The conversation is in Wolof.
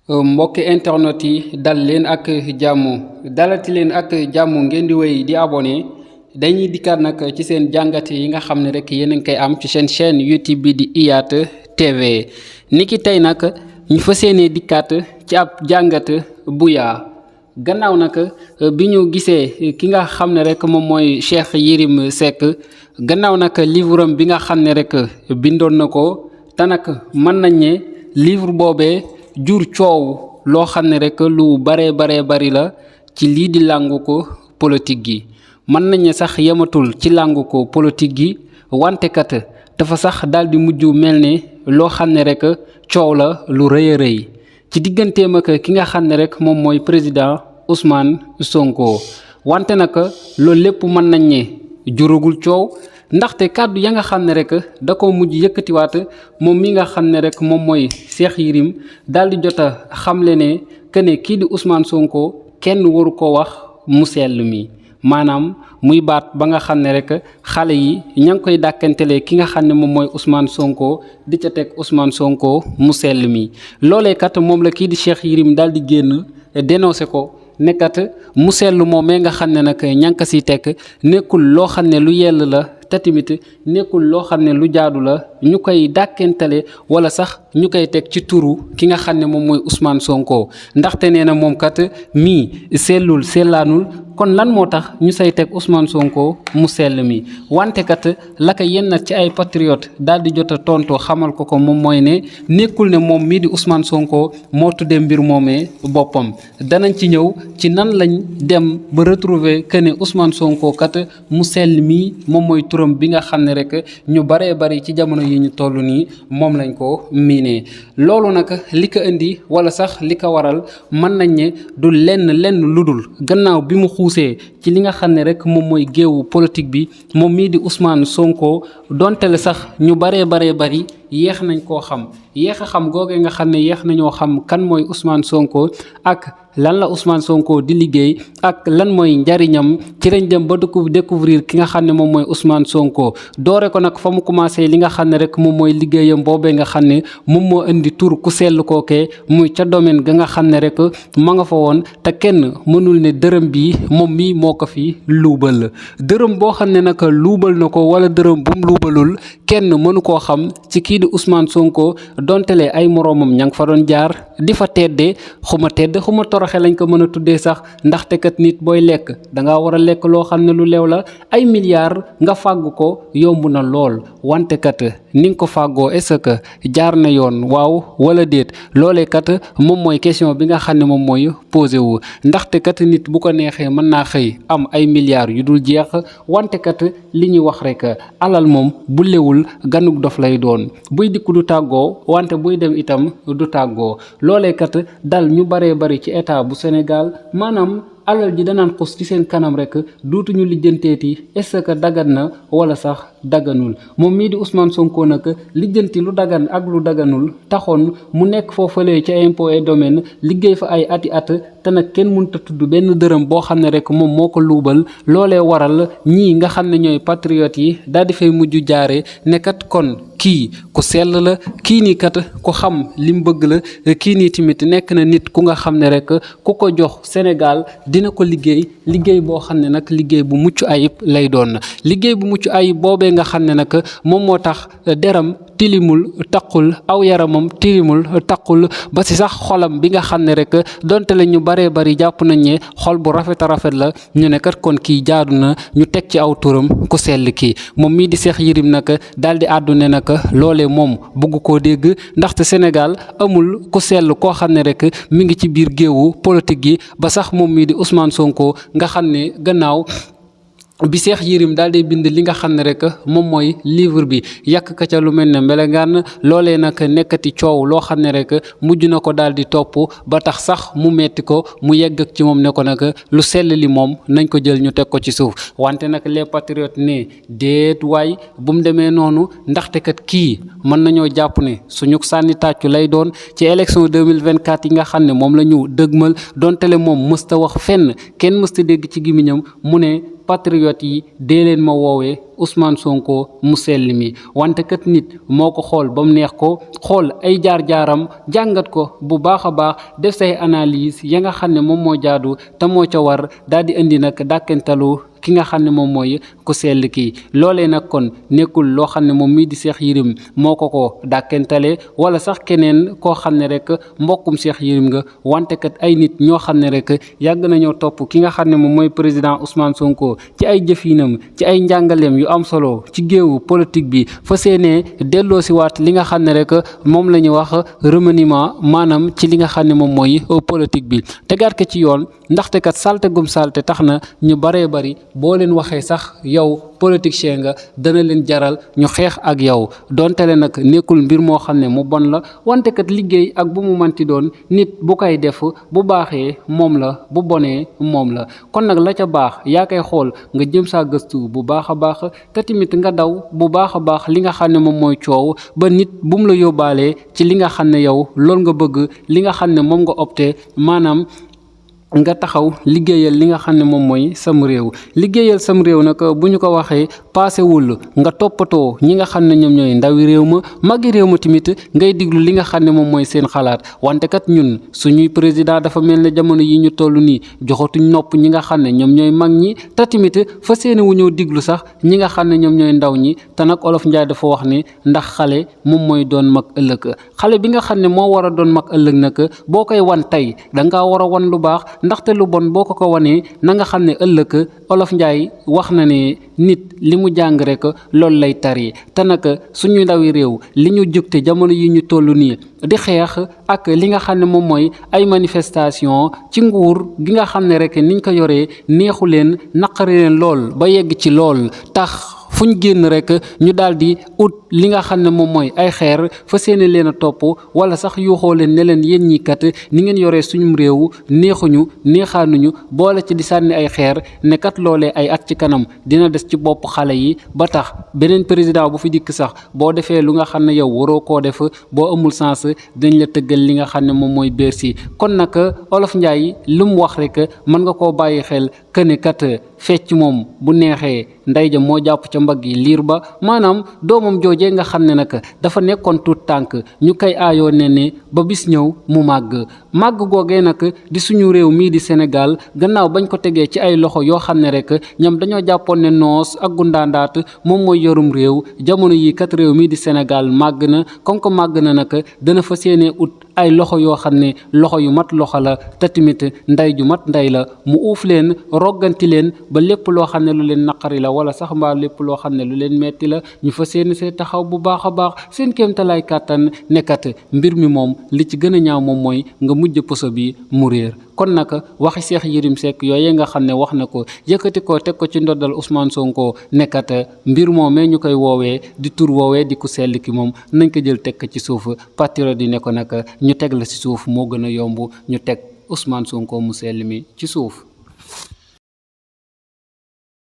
mbokki internet yi dal leen ak jàmm dalati leen ak jàmm ngeen di wéy di abonné dañuy dikkaat nag ci seen jàngat yi nga xam ne rek yéen a ngi koy am ci seen chaîne YouTube bi di IYAT TV niki tey nag ñu fas yéene dikkaat ci ab jàngat bu yaa gannaaw nag bi ñu gisee ki nga xam ne rek moom mooy Cheikh Yérim Seck gannaaw nag livre am bi nga xam ne rek bindoon na ko te nag mën nañ ne livre boobee jur coow loo xam ne rek lu baree bari la ci lii di làngu ko politique gi mën nañ ne sax yematul ci làngu ko politique gi wante kat dafa sax daal di mujj mel ne loo xam ne rek coow la lu rëy a rëy ci digganteem ak ki nga xam ne rek moom mooy président Ousmane Sonko wante nag loolu lépp mën nañ ne juragul coow ndaxte kàddu ya nga xam ne rek da ko mujj yëkkatiwaat moom mi nga xam ne rek moom mooy Cheikh Yérim daal di jot a xamle ne que ne kii di Ousmane Sonko kenn waru ko wax mu sell mi maanaam muy baat ba nga xam ne rek xale yi ña ngi koy dàkkantelee ki nga xam ne moom mooy Ousmane Sonko di ca teg Ousmane Sonko mu sell mi loolee kat moom la kii di Cheikh Yérim daal di génn dénoncé ko nekkat mu sell moomee nga xam ne nag ña ngi ko siy teg nekkul loo xam ne lu yell la te tamit nekkul loo xam ne lu jaadu la ñu koy dàkkentale wala sax ñu koy teg ci turu ki nga xam ne moom mooy Ousmane Sonko ndaxte nee na moom kat mii sellul sellaanul kon lan moo tax ñu say teg Ousmane Sonko mu sell mi wante kat la ko yenn ci ay patriote daal di jot a tontu xamal ko moom mooy ne nekkul ne moom mii di Ousmane Sonko moo tuddee mbir moomee boppam danañ ci ñëw ci nan lañ dem ba retrouver que ne Ousmane Sonko kat mu sell mii moom mooy turam bi nga xam ne rek ñu baree bari ci jamono yi ñu toll nii moom lañ ko miinee loolu nag li ko indi wala sax li ko waral mën nañ ne du lenn ludul gannaaw bi mu xuusee ci li nga xam ne rek moom mooy géewu politique bi moom mii di Ousmane Sonko donte le sax ñu baree bari yéex nañ koo xam yéex a xam googee nga xam ne yéex nañoo xam kan mooy Ousmane Sonko ak lan la Ousmane Sonko di liggéey ak lan mooy njariñam ci lañ dem ba découvrir ki nga xam ne moom mooy Ousmane Sonko doore ko nag fa mu commencé li nga xam ne rek moom mooy liggéeyam boobee nga xam ne moom moo indi tur ku sell kookee muy ca domaine ga nga xam ne rek ma nga fa woon te kenn mënul ne dërëm bi moom mii moo ko fi luubal dërëm boo xam ne nag luubal na ko wala dërëm bu mu luubalul kenn mënu koo xam ci kii di Ousmane Sonko dontele ay moroomam ña nga fa doon jaar di fa teddee xuma toroxe lañ ko mën a tuddee sax ndaxte kat nit booy lekk danga war a lekk loo xam ne lu leew la ay milliards nga fàgg ko yomb na lool wante kat ni nga ko fàggoo est-ce que jaar na yoon waaw wala déet loolee kat moom mooy question bi nga xam ne moom mooy posé wu ndaxte kat nit bu ko neexee mën naa xëy am ay milliards yu dul jeex wante kat li ñuy wax rek alal moom bu lewul ganug dof lay doon buy dikk du tàggoo wante buy dem itam du tàggoo loolee kat dal ñu baree bari ci état bu Sénégal maanaam alal ji danaan xus ci seen kanam rek dootuñu lijjanteeti est-ce que dagan na wala sax daganul moom mii di Ousmane Sonko nag lijjanti lu dagan ak lu daganul taxoon mu nekk foofalee ca impôt et domaine liggéey fa ay ati at te nag kenn mënut a tudd benn dërëm boo xam ne rek moom moo ko luubal loolee waral ñii nga xam ne ñooy patriotes yi daal di fay mujj jaare ne kat kon kii ku sell la kii nii kat ku xam li mu bëgg la kii nii tamit nekk na nit ku nga xam ne rek ku ko jox Sénégal dina ko liggéey boo xam ne nag liggéey bu mucc ayib lay doon liggéey bu mucc ayib boobee nga xam ne nag moom moo tax deram tilimul taqul aw yaramam tilimul taqul ba si sax xolam bi nga xam ne rek donte la ñu baree bari jàpp nañ ne xol bu rafet a rafet la ñu ne kat kon kii jaadu na ñu teg ci aw turam ku sell kii moom mii di Cheikh Yérim nag daal di àddu ne nag loolee moom bugg koo dégg ndaxte Sénégal amul ku sell koo xam ne rek mi ngi ci biir géewu politique gi ba sax moom mii di Ousmane Sonko nga xam ne gannaaw bi Cheikh Yérim daal di bind li nga xam ne rek moom mooy livre bi yàq ka ca lu mel ne mbelengaan loolee nag nekkati coow loo xam ne rek mujj na ko daal di topp ba tax sax mu metti ko mu yegg ak ci moom ne ko nag lu sell li moom nañ ko jël ñu teg ko ci suuf wante nag les patriotes ne déet waay bu mu demee noonu ndaxte kat kii mën nañoo jàpp ne suñu sànni tàccu lay doon ci élection 2024 yi nga xam ne moom la ñu dëgmal dontele moom mësta wax fenn kenn mësta dégg ci gémmiñam mu ne patriote yi dee leen ma woowee Ousmane Sonko mu sell mi wante kat nit moo ko xool ba mu neex ko xool ay jaar-jaaram jàngat ko bu baax a baax def say analyse ya nga xam ne moom moo jaadu te moo ca war daal di indi nag dàkkentalu ki nga xam ne moom mooy ku sell kii loolee nag kon nekkul loo xam ne moom mii di Cheikh Yérim moo ko dàkkentale wala sax keneen koo xam ne rek mbokkum Cheikh Yérim nga wante kat ay nit ñoo xam ne rek yàgg nañoo topp ki nga xam ne moom mooy président Ousmane Sonko ci ay jëfinam ci ay njàngaleem yu am solo ci géewu politique bi fa seenee delloo si waat li nga xam ne rek moom la ñuy wax remaniement maanaam ci li nga xam ne moom mooy politique bi tegaat ko ci yoon ndaxte kat salte gum salte tax na ñu baree bari boo leen waxee sax yow politicien nga dana leen jaral ñu xeex ak yow donte le nag nekkul mbir moo xam ne mu bon la wante kat liggéey ak bu mu manti doon nit bu koy def bu baaxee moom la bu bonee moom la kon nag la ca baax yaa koy xool nga jëm saa gëstu bu baax a baax te tamit nga daw bu baax a baax li nga xam ne moom mooy coow ba nit bu mu la yóbbaalee ci li nga xam ne yow loolu nga bëgg li nga xam ne moom nga opté maanaam nga taxaw liggéeyal li nga xam ne moom mooy sam réew liggéeyal sam réew nag bu ñu ko waxee paasewul nga toppatoo ñi nga xam ne ñoom ñooy ndawi réew ma magi réew ma tamit ngay diglu li nga xam ne moom mooy seen xalaat wante kat ñun suñuy président dafa mel ne jamono yi ñu toll nii joxatuñ nopp ñi nga xam ne ñoom ñooy mag ñi te tamit fa seeni wu ñëw diglu sax ñi nga xam ne ñoom ñooy ndaw ñi te nag Olof Njaay dafa wax ne ndax xale moom mooy doon mag ëllëg xale bi nga xam ne moo war a doon mag ëllëg nag boo koy wan tey danga war a wan lu baax ndaxte lu bon boo ko wanee na nga xam ne ëllëg Olof Njaay wax na ne nit li mu jàng rek loolu lay tari te nag suñu ndawi réew li ñu jugte jamono yi ñu toll nii di xeex ak li nga xam ne moom mooy ay manifestation ci nguur gi nga xam ne rek niñ ko yoree neexu leen naqari leen lool ba yegg ci lool tax fu ñu génn rek ñu daal di ut li nga xam ne moom mooy ay xeer fa seeni leen a topp wala sax yuuxoo leen ne leen yéen ñi kat ni ngeen yoree suñu réew neexuñu neexaanuñu boole ci di sànni ay xeer ne kat loolee ay at ci kanam dina des ci bopp xale yi ba tax beneen président bu fi dikk sax boo defee lu nga xam ne yow waroo koo def boo amul sens dañ la tëggal li nga xam ne moom mooy Bercy kon nag Olof Njaay lu mu wax rek mën nga koo bàyyi xel këne kat fecc moom bu neexee ndey ja moo jàpp ca mbagg yi liir ba maanaam doomam joojee nga xam ne nag dafa nekkoon tuut tànk ñu koy aayoo ne ba bis ñëw mu màgg googee nag di suñu réew mii di Sénégal gannaaw bañ ko tegee ci ay loxo yoo xam ne rek ñoom dañoo jàppoon ne noos ak gundaandaat moom mooy yorum réew jamono yi kat réew mii di Sénégal màgg na comme que màgg na nag dana fa séenee ut ay loxo yoo xam ne loxo yu mat loxo la te tamit ndey ju mat ndey la mu uuf leen rogganti leen ba lépp loo xam ne lu leen naqari la wala sax mbaa lépp loo xam ne lu leen metti la ñu fa seeni see taxaw bu baax a baax seen kéemtalaay kàttan nekkat mbir mi moom li ci gën a ñaaw moom mooy nga mujj poso bi mu réer kon nag waxi Cheikh Yérim Seck yooyee nga xam ne wax na ko yëkkati ko teg ko ci ndoddal Ousmane Sonko nekkat mbir moomee ñu koy woowee di tur woowee di ku sell ki moom nañ ko jël teg ko ci suuf patriote di ne ko nag ñu teg la ci suuf moo gën a yomb ñu teg Ousmane Sonko mu sell mi ci suuf